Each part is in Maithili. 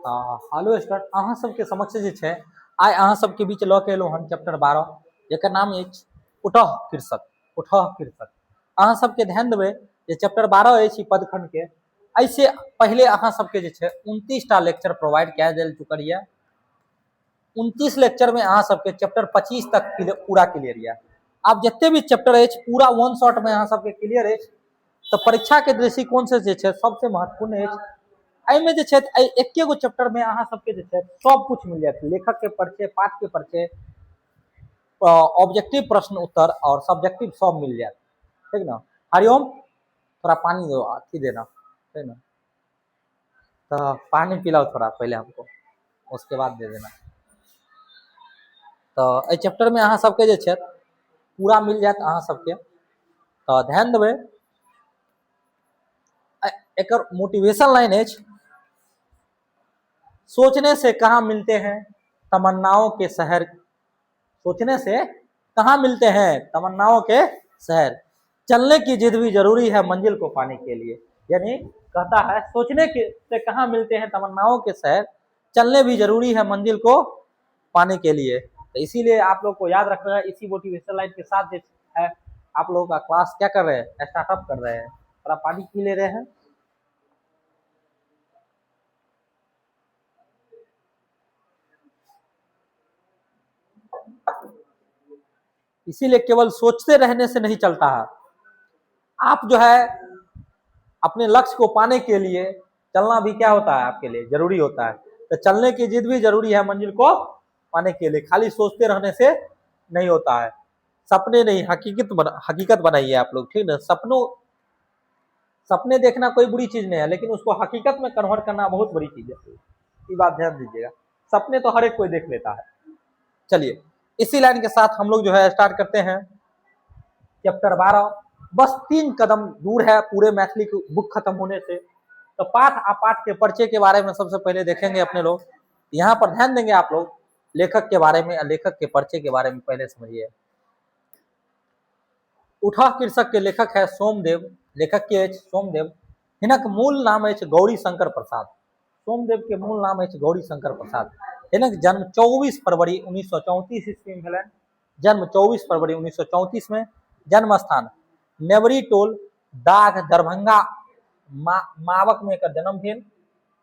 हेलो स्टूडेंट, अहाँ सबके समक्ष जे छै आइ अहाँ सबके बीच लऽ के एलहुँ हन चैप्टर 12, जकर नाम अछि उठह कृषक। उठह कृषक। अहाँ सबके ध्यान देबै जे चैप्टर 12 अछि ई पदखंड के। एहिसे पहिले अहाँ सबके जे छै 29 टा लेक्चर प्रोवाइड कए देल चुकल यऽ। 29 लेक्चर में अहाँ सबके चैप्टर 25 तक पूरा क्लियर यऽ। आब जते भी चैप्टर अछि पूरा वन शॉट में अहाँ सबके क्लियर अछि। तऽ परीक्षा के दृष्टिकोण से जे छै सबसे महत्वपूर्ण अछि एहिमे जे छै एहि एके गो चैप्टर में अहाँ सबके जे छै सब कुछ मिल जायत। लेखक के परिचय, पाठ के परिचय, ऑब्जेक्टिव प्रश्न उत्तर और सब्जेक्टिव सब मिल जायत, ठीक ना। हरिओम, थोड़ा पानी दो, अथी देना, ठीक ना। तो पानी पिलाओ थोड़ा पहले हमको, उसके बाद दे देना। तो एहि चैप्टर में अहाँ सबके जे छै पूरा मिल जायत अहाँ सबके। तो ध्यान देबै, एकर मोटिवेशन लाइन अछि, सोचने से कहाँ मिलते हैं तमन्नाओं के शहर, सोचने से कहाँ मिलते हैं तमन्नाओं के शहर, चलने की जिद भी जरूरी है मंजिल को पाने के लिए। यानी कहता है सोचने के से कहाँ मिलते हैं तमन्नाओं के शहर, चलने भी जरूरी है मंजिल को पाने के लिए। तो इसीलिए आप लोग को याद रखना है, इसी मोटिवेशन लाइन के साथ जो है आप लोगों का क्लास क्या कर रहे हैं, स्टार्टअप कर रहे हैं। थोड़ा पानी पी ले रहे हैं। इसीलिए केवल सोचते रहने से नहीं चलता है, आप जो है अपने लक्ष्य को पाने के लिए चलना भी क्या होता है आपके लिए जरूरी होता है। तो चलने की जिद भी जरूरी है मंजिल को पाने के लिए, खाली सोचते रहने से नहीं होता है। सपने नहीं हकीकत बनाइए आप लोग, ठीक ना। सपने देखना कोई बुरी चीज नहीं है, लेकिन उसको हकीकत में कन्वर्ट करना बहुत बड़ी चीज है, ये बात ध्यान दीजिएगा। सपने तो हर एक कोई देख लेता है। चलिए इसी लाइन के साथ हम लोग जो है स्टार्ट करते हैं चैप्टर 12। बस 3 कदम दूर है पूरे मैथिली की बुक खत्म होने से। तो पाठ आ पाठ के परिचय के बारे में सबसे पहले देखेंगे अपने लोग। यहाँ पर ध्यान देंगे आप लोग लेखक के बारे में, लेखक के परिचय के बारे में पहले समझिए। उठह कृषक के लेखक है सोमदेव। लेखक के अछि सोमदेव। हिनक मूल नाम अछि गौरी शंकर प्रसाद। सोमदेव के मूल नाम अछि गौरी शंकर प्रसाद। हिनक जन्म 24 फरवरी 1934 ईस्वी में भेलनि। जन्म 24 फरवरी 1934 में। जन्म स्थान नेवरी टोल दाग दरभंगा मावक में एकर जन्म भेल,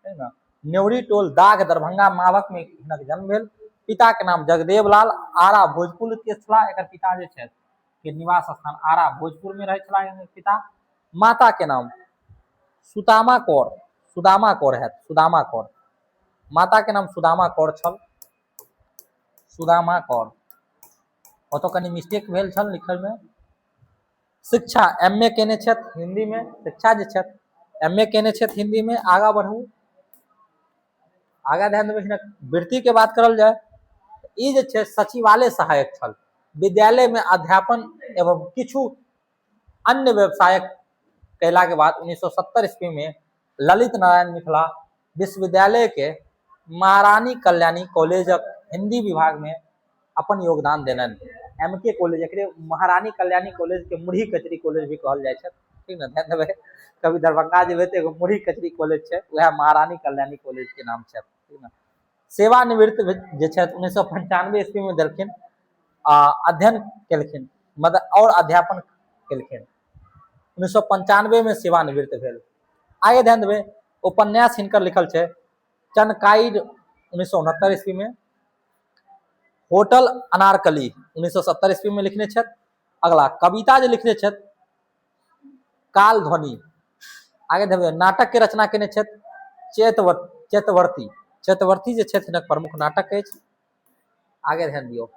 है ना। नेवरी टोल दाग दरभंगा मावक में हिनक जन्म भेल। पिता के नाम जगदेव लाल, आरा भोजपुर के छलाह। एकर पिता जे छथि के निवास स्थान आरा भोजपुर में रहै छलाह हिनकर पिता। माता के नाम सुदामा कौर, सुदामा कौर हैत, सुदामा कौर। माता के नाम सुदामा कौर छल, सुदामा कौर। ओतऽ कनि मिस्टेक भेल छल लिखल में। शिक्षा एम ए केने छथि हिंदी में। शिक्षा जे छथि एम ए केने छथि हिंदी में। आगा बढ़ू, आगा ध्यान देबै। हिनक वृत्ति के बात करल जाय, ई जे छै सचिवालय सहायक छल। विद्यालय में अध्यापन एवं किछु अन्य व्यवसाय कैला के बाद 1970 ईस्वी में ललित नारायण मिथिला विश्वविद्यालय के महारानी कल्याणी कॉलेजक हिंदी विभाग में अपन योगदान देलनि। एम के कॉलेज, एकरे महारानी कल्याणी कॉलेज के मुरही कचरी कॉलेज भी कहल जाइ छै, ठीक ने। ध्यान देबै, कभी दरभंगा जेबै तऽ एगो मुरही कचरी कॉलेज छै, वएह महारानी कल्याणी कॉलेज के नाम छै, ठीक ने। सेवानिवृत्त जे छथि 1995 ईस्वी में देलखिन, आ अध्ययन केलखिन मतलब और अध्यापन केलखिन। 1995 में सेवानिवृत्त भेल। आगे ध्यान देबै, उपन्यास हिनकर लिखल छै चनकाइड 1969 ईस्वी में, होटल अनारकली 1970 ईस्वी में लिखने छथि। अगला कविता जे लिखने छथि काल ध्वनि। आगे देबै, नाटक के रचना केने छथि चैतवर्ती। चैतवर्ती जे छथि हिनक प्रमुख नाटक अछि। आगे ध्यान दियौ,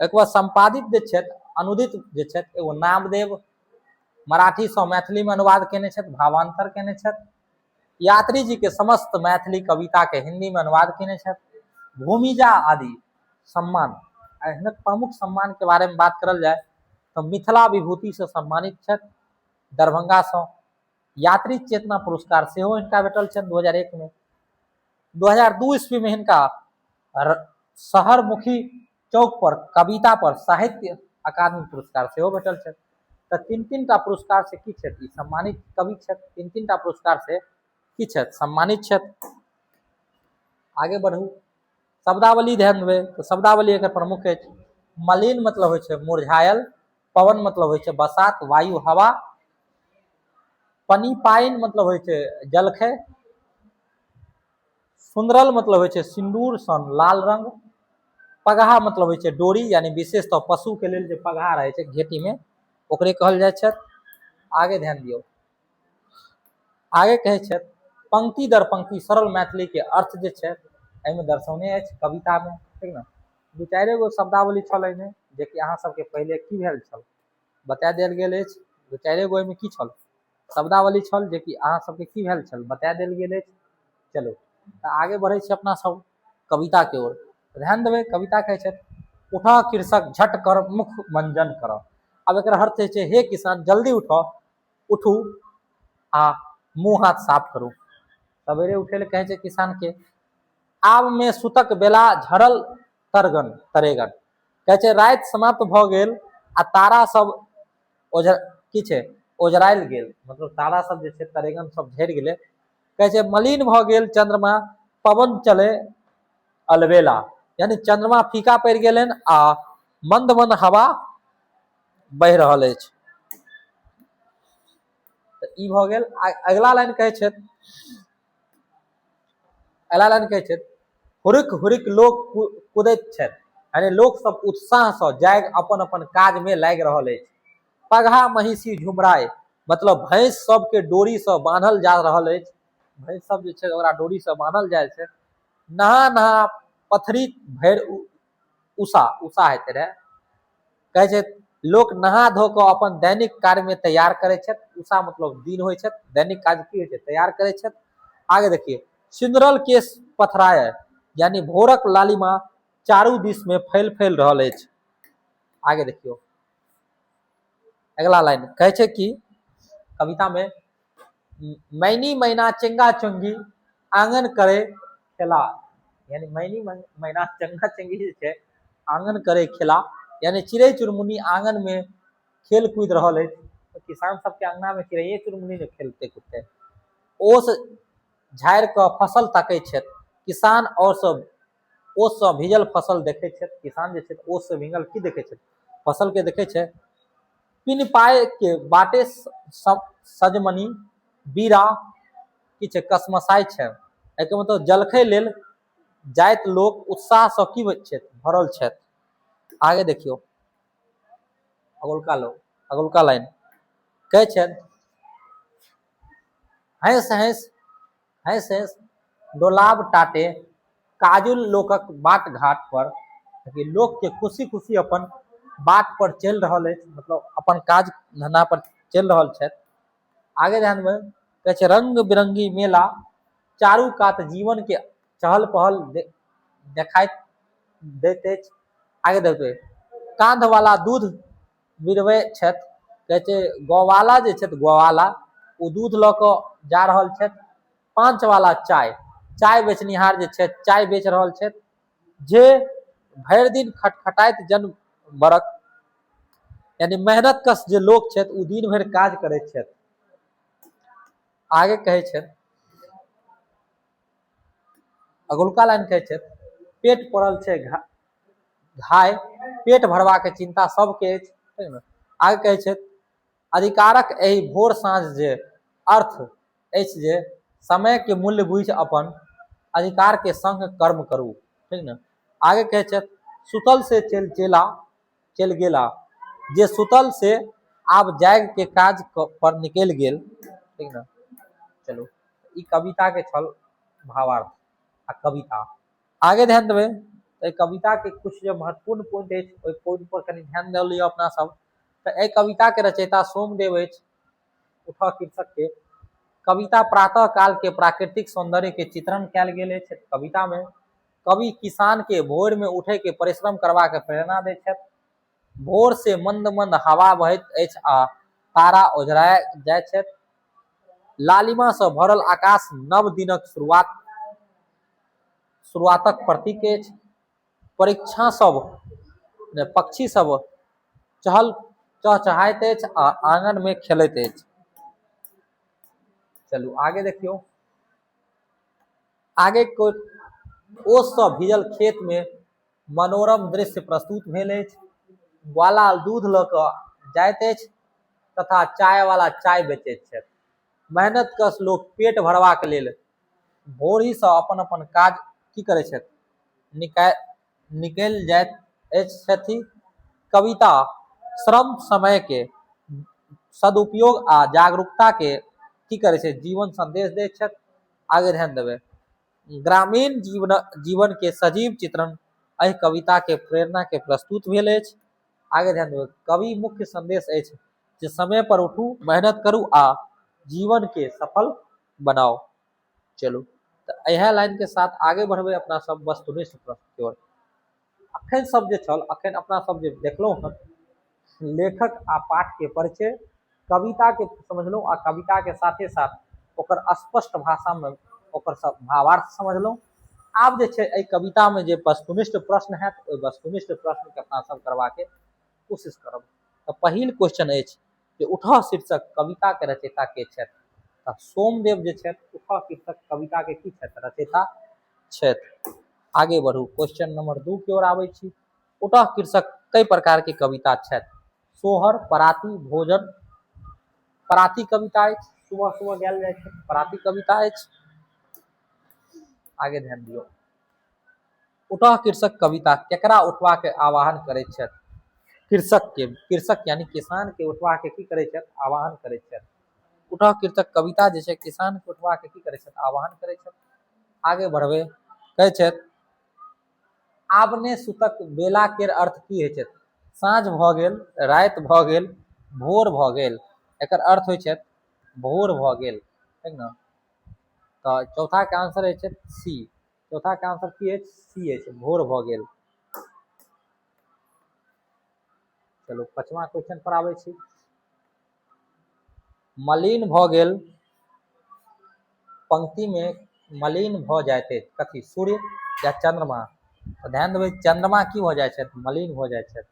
एक बार संपादित जे छथि अनुदित जे छथि एगो नामदेव मराठी सँ मैथिली में अनुवाद केने छथि, भावांतर केने छथि। यात्री जी के समस्त मैथिली कविता के हिंदी में अनुवाद केने छथि। भूमिजा आदि सम्मान, आ हिनक प्रमुख सम्मान के बारे में बात करल जाय तो मिथिला विभूति से सम्मानित छथि दरभंगा सँ। यात्री चेतना पुरस्कार सेहो हिनका भेटल छनि 2001 में। 2002 ईस्वी में हिनका शहरमुखी चौक पर कविता पर साहित्य अकादमी पुरस्कार सेहो भेटल छनि। तऽ तीन तीन टा पुरस्कार से की छथि, ई सम्मानित कवि छथि। तीन तीन टा पुरस्कार से की छथि, सम्मानित छथि। आगे बढ़ू। शब्दावली ध्यान देबै तऽ शब्दावली एकर प्रमुख अछि। मलिन मतलब होइ छै मुरझायल, पवन मतलब होइ छै बसात, वायु, हवा। पनी पानि मतलब होइ छै जलखै। सुन्दरल मतलब होइ छै सिन्दूर सन लाल रंग। पगहा मतलब होइ छै डोरी, यानी विशेषतः पशु के लेल जे पगहा रहै छै घेटी में, ओकरे कहल जाइ छै। आगे ध्यान दियौ। आगे कहै छथि पंक्ति दर पंक्ति सरल मैथिली के अर्थ जे छै एहिमे दर्शौने अछि कविता मे, ठीक ने। दू चारि गो शब्दावली छल एहिमे, जेकि अहाँ सबके पहिले की भेल छल बता देल गेल अछि। दू चारि गो एहिमे की छल शब्दावली छल, जेकि अहाँ सबके की भेल छल बता देल गेल अछि। चलू तऽ आगे बढ़ै छी अपना सब कविता के ओर। ध्यान देबै, कविता कहै छथि उठ कृषक झट कर मुख मंजन कर। आब एकर अर्थ होइ छै हे किसान जल्दी उठ, उठू आ मुँह हाथ साफ करू। सवेरे उठे लए कहै छै किसान के। आब मे सुतक बेला झरल तरगन तरेगन। कहै छै राति समाप्त भऽ गेल आ तारा सब ओझ की छै ओझरायल गेल, मतलब तारा सब जे छै तरेगन सब झरि गेलै। कहै छै मलिन भऽ गेल चंद्रमा, पवन चले अलबेला, यानी चंद्रमा फीका पड़ि गेलनि आ मंद मंद हवा बहि रहल अछि। तऽ ई भऽ गेल। अगिला लाइन कहै छथि, अगिला लाइन कहै छथि हुरुक हुरुक लोक कुदैत छथि, यानी लोक सब उत्साहसँ जागि अपन अपन काजमे लागि रहल अछि। पगहा महिषी झुमराय, मतलब भैंस सबके डोरीसँ बान्हल जा रहल अछि, भैंस सब जे छै ओकरा डोरीसँ बान्हल जाइ छै। नहा नहा पथरी भरि उषा, उषा हेतै रहए। कहै छै लोक नहा धो कऽ अपन दैनिक कार्यमे तैयार करै छथि। उषा मतलब दिन होइ छथि, दैनिक काज की होइ छै तैयार करै छथि। आगे देखिए, सिंदरल केश पथराय, यानी भोरक लालिमा चारू दिश में फैल फैल रहल अछि। आगे देखियौ अगला लाइन कहै छै कि कविता में मैनी मैना चेंगा चुंगी आंगन करे खेला, यानी मैनी मैना चंगा चंगी जे छै आंगन करे खेला, यानी चिड़ै चुनमुनी आंगन में खेल कूद रहल अछि। किसान सबके अंगना में चिड़ैये चुनमुनी ने खेलते कूदते। ओस झाड़ि कऽ फसल तकै छथि किसान, और सब ओससँ भीजल फसल देखै छथि। किसान जे छथि ओससँ भीजल की देखै छथि, फसल के देखै छै। पिन पाए के बाटे सजमनि बीरा की छै कसमसाइ छै। एहिके मतलब जलखै लेल जाइत लोक उत्साहसँ की छथि भरल छथि। आगे देखियौ अगुलका लोक, अगुलका लाइन कहै छथि हँसि हँसि हँसि हँसि डोलाब टाटे काजुल लोकक बाट घाट पर, लोकके खुशी खुशी अपन बाट पर चलि रहल अछि, मतलब अपन काज धंधा पर चलि रहल छथि। आगे ध्यान देबै, कहै छै रंग बिरंगी मेला चारू कात जीवन के चहल पहल देखाइत दैत अछि। आगे देखबै, कांधवाला दूध बिरबै छथि, कहै छै गौवाला जे छथि गौवाला ओ दूध लऽ कऽ जा रहल छथि। पाँचवाला चाय, चाय बेचनिहार जे छथि चाय बेच रहल छथि। जे भरि दिन खटखटाइत जन बरक, यानी मेहनत कश जे लोक छथि ओ दिन भरि काज करैत छथि। आगे कहै छथि अगुलका लाइन कहै छथि पेट पड़ल छै घाय, पेट भरबाके चिंता सबके अछि। ठीक ने? आगे कहै छथि अधिकारक एहि भोर साँझ जे अर्थ अछि जे समय के मूल्य बुझि अपन अधिकार के संग कर्म करू। ठीक ने? आगे कहै छथि सुतल से चलि चला चलि गेला, जे सुतल से आब जाग के काज पर निकलि गेल। ठीक ने? चलू ई कविता के छल भावार्थ आ कविता। आगे ध्यान देबै तऽ एहि कविता के कुछ जे महत्वपूर्ण पॉइंट अछि ओहि पॉइंट पर कनि ध्यान दऽ लिअ अपना सब। तऽ एहि कविता के रचयिता सोमदेव अछि। उठा शीर्षक के कविता प्रातः काल के प्राकृतिक सौंदर्य के चित्रण कयल गेल अछि। कविता में कवि किसान के भोर में उठे के परिश्रम करबा के प्रेरणा दैत छथि। भोर से मंद मंद हवा बहैत अछि आ तारा ओझराय जाइत छथि। लालिमा से भरल आकाश नव दिनक शुरुआतक प्रतीक अछि। परीक्षा सब पक्षी सब चहल चहचहाइत अछि आ आंगन में खेलैत अछि। चलू आगे देखियौ। आगे को ओससँ भीजल खेतमे मनोरम दृश्य प्रस्तुत भेल अछि। ग्वाला दूध लऽ कऽ जाइत अछि तथा चायवाला चाय बेचैत छथि। मेहनतकश लोक पेट भरबाक लेल भोरहिसँ अपन अपन काज की करै छथि? निकलि जाइत अछि छथि। कविता श्रम समयके सदुपयोग आ जागरूकताके की करै छै? जीवन संदेश दैत छथि। आगे ध्यान देबै, ग्रामीण जीवन के सजीव चित्रण एहि कविता के प्रेरणा के प्रस्तुत भेल अछि। आगे ध्यान देबै, कवि मुख्य संदेश अछि जे समय पर उठू, मेहनत करू आ जीवन के सफल बनाउ। चलू, तऽ इएह लाइन के साथ आगे बढ़बै अपना सब वस्तुनिष्ठ प्रश्न की ओर। अखन सब जे छल, अखन अपना सब जे देखलहुँ हन, लेखक आ पाठ के परिचय, कविता के समझलहुँ आ कविता के साथे साथ ओकर स्पष्ट भाषा में ओकर सब भावार्थ समझलहुँ। आब जे छै एहि कविता में जे वस्तुनिष्ठ प्रश्न हैत, ओहि वस्तुनिष्ठ प्रश्न के अपना सब करबाके कोशिश करब। तऽ पहिल क्वेश्चन अछि जे उठह शीर्षक कविता के रचयिता के छथि? तऽ सोमदेव जे छथि उठह शीर्षक कविता के की छथि? रचयिता छथि। आगे बढ़ू, क्वेश्चन नंबर 2 की ओर आबै छी। उठह शीर्षक कई प्रकार के कविता छथि? सोहर, पराती, भोजन। पराती कविता अछि, सुबह सुबह गायल जाइ छै, पराती कविता अछि। आगे ध्यान दियौ, उठह कृषक कविता केकरा उठवा के आह्वान करै छथि? कृषक के, कृषक यानी किसान के उठवा के की करै छथि? आह्वान करै छथि। उठह कृषक कविता जे छै किसान के उठवा के की करै छथि? आह्वान करै छथि। आगे बढ़बै, कहै छथि आब ने सुतक बेला केर अर्थ की होइ छै? साँझ भऽ गेल, राति भऽ गेल, भोर भऽ गेल। एकर अर्थ होइ छै भोर भऽ गेल, ठीक ने? तऽ चौथा के आंसर होइ छै सी। चौथा के आंसर की अछि? सी अछि, भोर भऽ गेल। चलू पाँचवा क्वेश्चन पर आबै छी। मलिन भऽ गेल पंक्ति में मलिन भऽ जाइत अछि कथी? सूर्य या चंद्रमा? तऽ ध्यान देबै, चंद्रमा की भऽ जाइ छथि? मलिन भऽ जाइ छथि।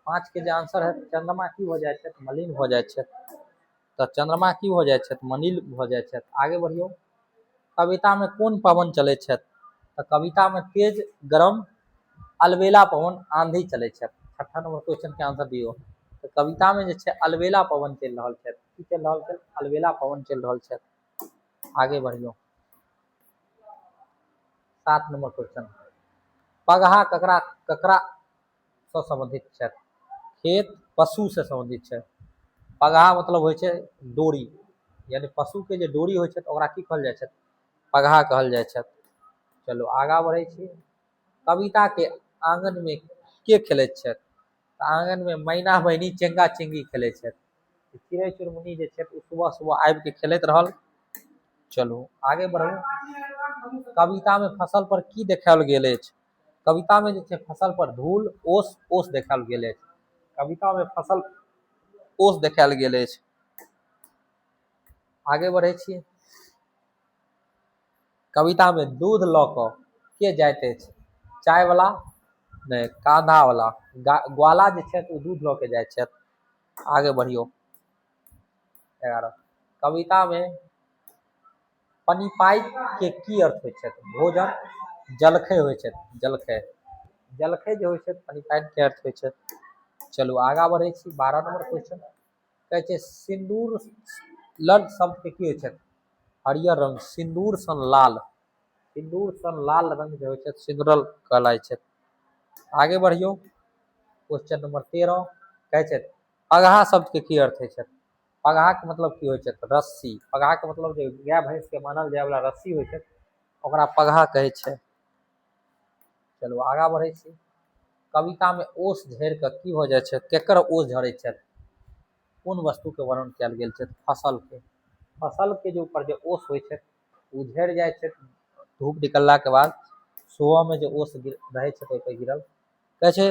5 के जे आंसर है, चंद्रमा की भऽ जाइ छथि? मलिन भऽ जाइ छथि। तऽ चंद्रमा की भऽ जाइ छथि? मलिन भऽ जाइ छथि। आगे बढ़ियौ, कविता में कोन पवन चलै छथि? तऽ कविता में तेज गरम अलबेला पवन आंधी चलै छथि। छठा नंबर क्वेश्चन के आंसर दियौ। तऽ कविता में जे छै अलबेला पवन चलि रहल छथि। की चलि रहल छै? अलबेला पवन चलि रहल छथि। आगे बढ़ियौ, 7 नंबर क्वेश्चन, पगहा ककरा ककरा सँ संबंधित छथि? खेत, पशु से संबंधित छै। पगहा मतलब होइ छै डोरी, यानी पशु के जे डोरी होइ छै ओकरा की कहल जाइ छै? पगहा कहल जाइ छै। चलू आगाँ बढ़ै छी। कविता के आंगन में के खेलैत छथि? तऽ आंगन में मैना मैनी चेंगा चेंगी खेलै छथि। चिड़ै चुनमुनी जे छथि ओ सुबह सुबह आबि के खेलैत रहल। चलू आगे बढ़ू। कविता में फसल पर की देखायल गेल अछि? कविता में जे छै फसल पर धूल, ओस, ओस देखायल गेल अछि। कविता में फसल ओस देखायल गेल अछि। आगे बढ़ै छी। कविता में दूध लऽ कऽ के जाइत अछि? चाय वाला नहि, कांधा वाला, ग्वाला जे छथि ओ दूध लऽ के जाइत छथि। आगे बढ़ियौ। 11, कविता में पनिपाइ के की अर्थ होइ छै? भोजन, जलखै होइ छै। जलखै, जलखै जे होइ छै पनिपाइ के अर्थ होइ छै। चलू आगाँ बढ़ै छी। 12 नंबर क्वेश्चन कहै छै सिन्दूर लल शब्द के की होइ छै? हरियर रंग, सिन्दूर सन लाल, सिन्दूर सन लाल रंग जे होइ छै सिन्दूरल कहलाइ छै। आगे बढ़ियौ। क्वेश्चन नंबर 13 कहै छै पगहा शब्द के की अर्थ होइ छै? पगहा के मतलब की होइ छै? रस्सी। पगहा के मतलब जे गाय भैंस के मानल जाय वाला रस्सी होइ छै ओकरा पगहा कहै छै। चलू आगाँ बढ़ै छी। कविता में ओस झड़ि कऽ की भऽ जाइ छै? केकर ओस झड़ै छै? कोन वस्तु के वर्णन कयल गेल छै? फसल के। फसल के जे ऊपर जे ओस होइ छै ओ झड़ि जाइ छै धूप निकलला के बाद। सुबह में जे ओस रहै छै ओहि पर गिरल। कहै छै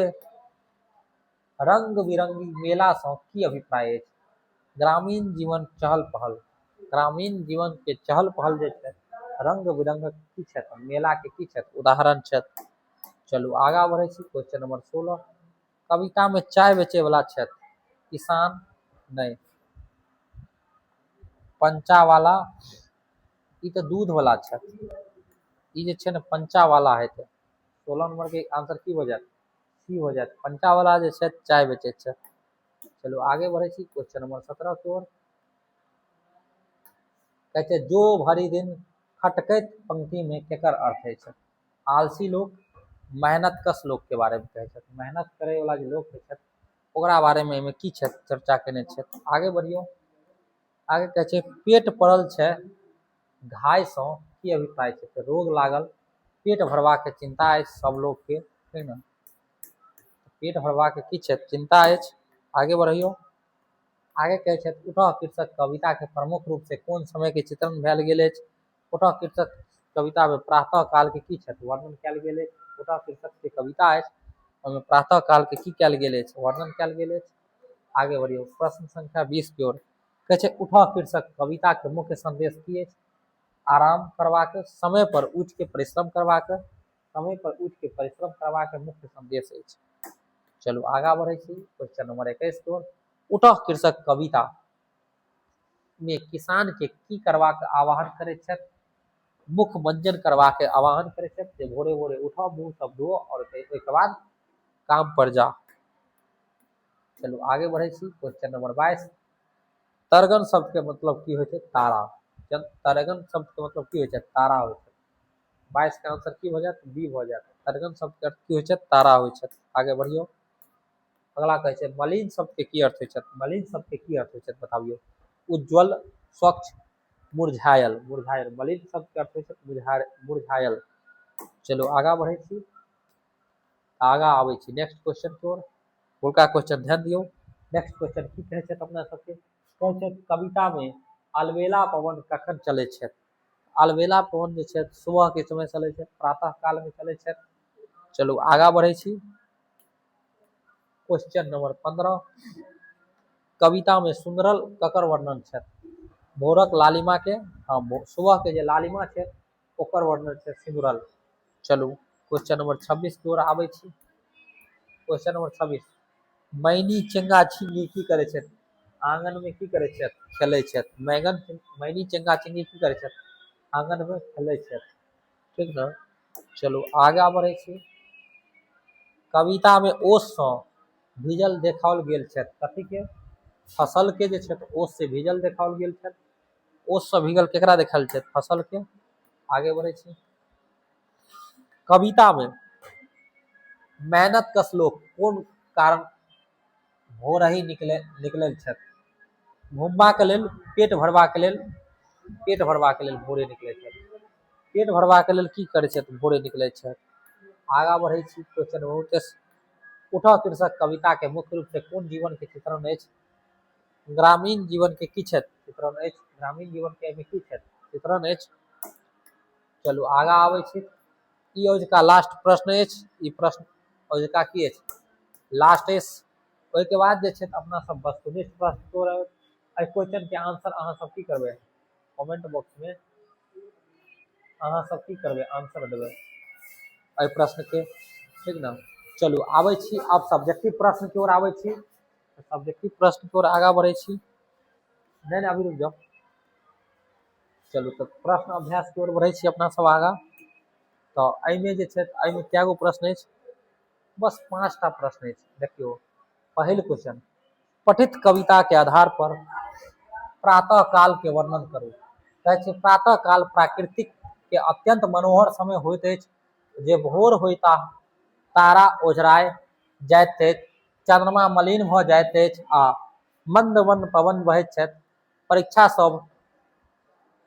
रंग बिरंगी मेला सँ की अभिप्राय अछि? ग्रामीण जीवन चहल पहल। ग्रामीण जीवन के चहल पहल जे छै रंग बिरंगक की छथि? मेला के की छथि? उदाहरण छथि। चलू आगाँ बढ़ै छी। क्वेश्चन नंबर 16, कविता में चाय बेचै वाला छथि? किसान नहि, पंचावाला, ई तऽ दूध वाला छथि, ई जे छै ने पंचावाला हेतै। 16 नंबर के आंसर की भऽ जायत? सी हो जायत। पंचावाला जे छै चाय बेचै छै। चलू आगे बढ़ै छी क्वेश्चन नंबर 17 के ओर। कहै छै जो भरि दिन खटकैत पंक्ति में केकर अर्थ अछि? आलसी लोक, मेहनत कश लोक के बारे में कहै छथि। मेहनत करे वाला जे लोक होइ छथि ओकरा बारे में एहिमे की छथि चर्चा केने छथि। आगे बढ़ियौ। आगे कहै छै पेट पड़ल छै घायसँ की अभिप्राय छै? तऽ रोग लागल, पेट भरबाके चिन्ता अछि सब लोकके, ठीक ने? पेट भरबाके की छै? चिन्ता अछि। आगे बढ़ियौ। आगे कहै छथि उठह कृषक कविता के प्रमुख रूप से कोन समय के चित्रण भेल गेल अछि? उठह कृषक कविता में प्रातः काल के की छथि वर्णन कयल गेल अछि। उठह कृषक के कविता अछि ओहिमे प्रातः काल के की कयल गेल अछि? वर्णन कयल गेल अछि। आगे बढ़ियौ प्रश्न संख्या 20 के ओर। कहै छै उठह कृषक कविता के मुख्य संदेश की अछि? आराम करबाक, समय पर उठि के परिश्रम करबाक, समय पर उठि के परिश्रम करबाक मुख्य संदेश अछि। चलू आगाँ बढ़ै छी क्वेश्चन नंबर 21 के ओर। उठह कृषक कविता में किसान के की करबाक आह्वान करैत छथि? मुख मंजन करबाक आह्वान करैत छथि जे भोरे भोरे उठो, मुँह सब धो और ओहिके बाद काम पर जा। चलू आगे बढ़ै छी क्वेश्चन नंबर 22। तरगन शब्द के मतलब की होइ छै? तारा। तरगन शब्द के मतलब की होइ छै? तारा होइ छै। 22 के आंसर की भऽ जायत? बी भऽ जायत। तरगन शब्द के अर्थ की होइ छै? तारा होइ छै। आगे बढ़ियौ। अगला कहै छै मलिन शब्द के की अर्थ होइ छै? मलिन शब्द के की अर्थ होइ छै बताबियौ। उज्ज्वल, स्वच्छ, मुरझायल। मुरझायल। मलिन शब्द के अर्थ होइ छै मुरझायल। चलू आगाँ बढ़ै छी, आगाँ आबै छी नेक्स्ट क्वेश्चन के ओर। हुनका क्वेश्चन ध्यान दियौ। नेक्स्ट क्वेश्चन की कहै छथि अपना सबके? कहै छथि कविता में अलबेला पवन कखन चलै छथि? अलबेला पवन जे छथि सुबह के समय चलै छथि, प्रातः काल में चलै छथि। चलू आगाँ बढ़ै छी क्वेश्चन नंबर 15। कविता में सुंदरल ककर वर्णन छथि? भोरक लालिमा के। हाँ, सुबह के जे लालिमा छै ओकर वर्णन छै सिंदूरल। चलू क्वेश्चन नंबर 26 के ओर आबै छी। क्वेश्चन नंबर 26, मैनी चेंगा छिंगी की करै छथि? आंगन में की करै छथि? खेलै छथि। मैनी चेंगा छिंगी की करै छथि? आंगन में खेलै छथि, ठीक ने? चलू आगाँ बढ़ै छी। कविता में ओस सँ भीजल देखाओल गेल छथि। कथी के? फसल के जे छथि ओस से भीजल देखाओल गेल छथि। ओस सँ भीगल केकरा देखायल छथि? फसल के। आगे बढ़ै छी। कविता में मेहनत कश लोक कोन कारण भोरही निकलल छथि? घुमबाक लेल, पेट भरबाक लेल। पेट भरबाक लेल भोरे निकलै छथि। पेट भरबाक लेल की करै छथि? भोरे निकलै छथि। आगाँ बढ़ै छी क्वेश्चन नंबर 29। उठह कृषक कविता के मुख्य रूप से कोन जीवन के चित्रण अछि? ग्रामीण जीवन के की छथि? चित्रण अछि। ग्रामीण जीवन के एहिमे की छथि? चित्रण अछि। चलू आगाँ आबै छी। ई औजका लास्ट प्रश्न अछि। ई प्रश्न औजका की अछि? लास्ट अछि। ओहिके बाद जे छै अपना सब वस्तुनिष्ठ प्रश्न तोड़ब। एहि क्वेश्चन के आंसर अहाँ सब की करबै? कमेंट बॉक्स में अहाँ सब की करबै? आंसर देबै एहि प्रश्न के, ठीक ने? चलू आबै छी आब सब्जेक्टिव प्रश्न के ओर आबै छी। सब्जेक्टिव प्रश्न के ओर आगाँ बढ़ै छी। नहीं नहीं अभी रुक जाओ। चलू तऽ प्रश्न अभ्यास के ओर बढ़ै छी अपना सब आगाँ। तऽ एहिमे जे छै एहिमे कए गो प्रश्न अछि? बस 5टा प्रश्न अछि। देखियौ पहिल क्वेश्चन, पठित कविता के आधार पर प्रातः काल के वर्णन करू। कहै छै प्रातः काल प्राकृतिक के अत्यंत मनोहर समय होइत अछि जे भोर होइता तारा ओझराय जाइत अछि, चंद्रमा मलिन भऽ जाइत अछि आ मंद मंद पवन बहैत छथि।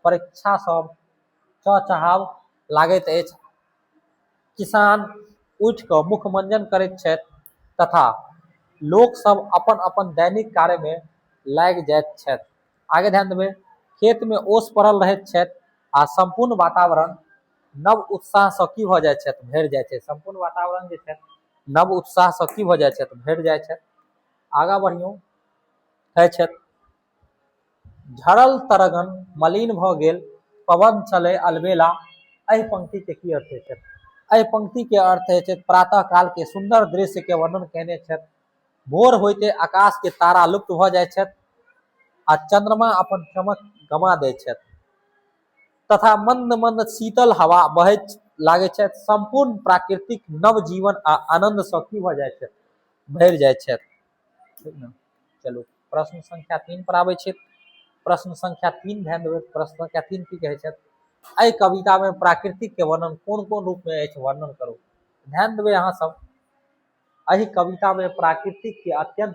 परीक्षा सब चहचहाब लागैत अछि। किसान उठि कऽ मुखमंजन करैत छथि तथा लोक सब अपन अपन दैनिक कार्य में लागि जाइत छथि। आगे ध्यान देबै, खेत में ओस पड़ल रहैत छथि आ संपूर्ण वातावरण नव उत्साह सँ की भऽ जाइत छथि? भरि जाइत छथि। संपूर्ण वातावरण जे छथि नव उत्साह सँ की भऽ जाइत छथि? भरि जाइत छथि। आगाँ बढ़ियौ। कहै छथि झड़ल तरगन मलिन भऽ गेल, पवन चले अलबेला। एहि पंक्ति के की अर्थ होइ छै? एहि पंक्ति के अर्थ होइ छै प्रातः काल के सुंदर दृश्य के वर्णन केने छथि। भोर होइते आकाश के तारा लुप्त भऽ जाइत छथि आ चंद्रमा अपन चमक गमा दैत छथि। तथा मंद मंद शीतल हवा बहैत लागै छथि। सम्पूर्ण प्राकृतिक नव जीवन आ आनन्दसँ की भऽ जाइ छथि? भरि जाइ छथि। ठीक ने? चलू, प्रश्न संख्या 3 पर आबै छै। प्रश्न संख्या 3, ध्यान देबै। प्रश्न संख्या 3 की कहै छथि? एहि कवितामे प्राकृतिक के वर्णन कोन कोन रूपमे अछि, वर्णन करू। ध्यान देबै अहाँ सब, एहि कवितामे प्राकृतिक के अत्यंत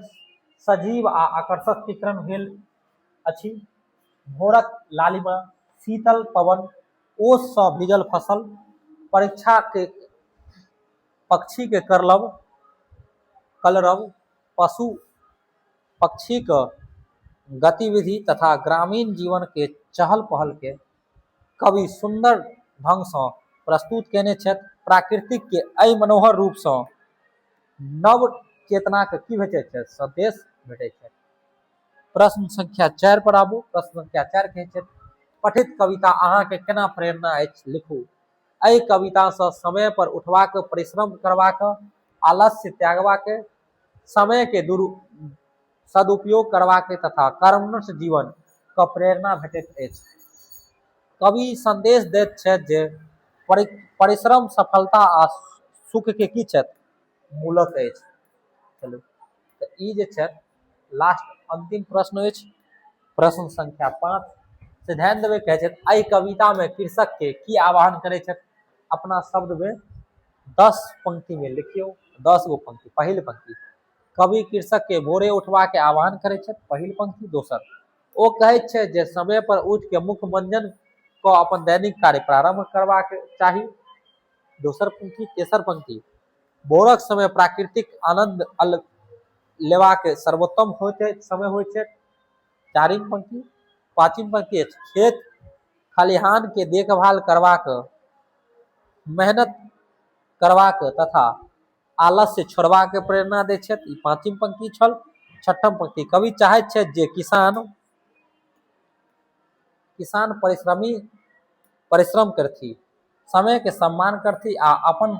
सजीव आ आकर्षक चित्रण भेल अछि। भोरक लालिमा, शीतल पवन, ओससँ भीजल फसल, परीक्षा के पक्षी के करलब कलरव, पशु पक्षीक गतिविधि तथा ग्रामीण जीवन के चहल पहल के कवि सुन्दर ढंगसँ प्रस्तुत केने छथि। प्राकृतिक के एहि मनोहर रूपसँ नव चेतनाके की भेटै छै? सन्देश भेटै छै। प्रश्न संख्या 4 पर आबू। प्रश्न संख्या 4 कहै छै, पठित कविता अहाँके केना प्रेरणा अछि, लिखू। एहि कवितासँ समय पर उठबाक, परिश्रम करबाक, आलस्य त्यागबाक, समयके सदुपयोग करबाक तथा कर्मठ जीवन क प्रेरणा भेटैत अछि। कवि संदेश दैत छथि जे परिश्रम सफलता आ सुख के की छथि? मूलक अछि। चलू, तऽ ई जे छथि लास्ट अंतिम प्रश्न अछि, प्रश्न संख्या 5 से ध्यान देबै। कहै छथि, एहि कवितामे कृषक के की आह्वान करै छथि? अपना शब्दमे 10 पंक्तिमे लिखियौ, 10 गो पंक्ति। पहिल पंक्ति, कवि कृषक के भोरे उठबाके आह्वान करै छथि, पहिल पंक्ति। दोसर, ओ कहैत छै जे समय पर उठि के मुख मंजन कऽ अपन दैनिक कार्य प्रारंभ करबाक चाही, दोसर पंक्ति। तेसर पंक्ति, भोरक समय प्राकृतिक आनंद लेबाक सर्वोत्तम होइत समय होइ छै, चारिम पंक्ति। पाँचिम पंक्ति अछि, खेत खलिहान के देखभाल करबाक, मेहनत करबाक तथा आलस्य छोड़बाक प्रेरणा दै छथि, ई पाँचिम पंक्ति छल। छठम पंक्ति, कवि चाहैत छथि जे किसान किसान परिश्रम करथि, समय के सम्मान करथि आ अपन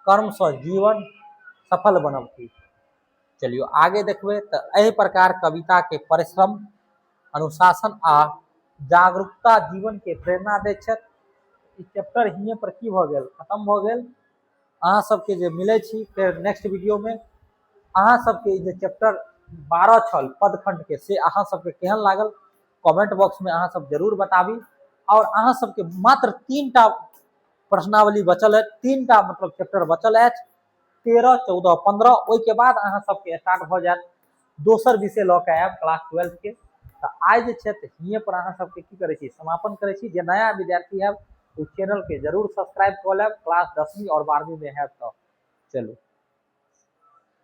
कर्मसँ जीवन सफल बनबथि। चलियौ, आगे देखबै तऽ एहि प्रकार कविता के परिश्रम, अनुशासन आ जागरूकता जीवन के प्रेरणा दैत छथि। ई चैप्टर हिये पर की भऽ गेल? खत्म भऽ गेल। अहाँ सबके जे मिलै छी फेर नेक्स्ट वीडियोमे। अहाँ सबके ई जे चैप्टर 12 छल पदखंडके, से अहाँ सबके केहन लागल, कमेंट बॉक्समे अहाँ सब जरूर बताबी। आओर अहाँ सबके मात्र 3टा प्रश्नावली बचल अछि, 3टा मतलब चैप्टर बचल अछि, 13, 14, 15। ओहिके बाद अहाँ सबके स्टार्ट भऽ जायत दोसर विषय लऽ कऽ आयब क्लास 12के। तऽ आइ जे छै तऽ हियें पर अहाँ सबके की करै छी? समापन करै छी। जे नया विद्यार्थी हैब, ओ चैनलके जरूर सब्सक्राइब कऽ लेब, क्लास 10वीं आओर 12वींमे हैब तऽ। चलू।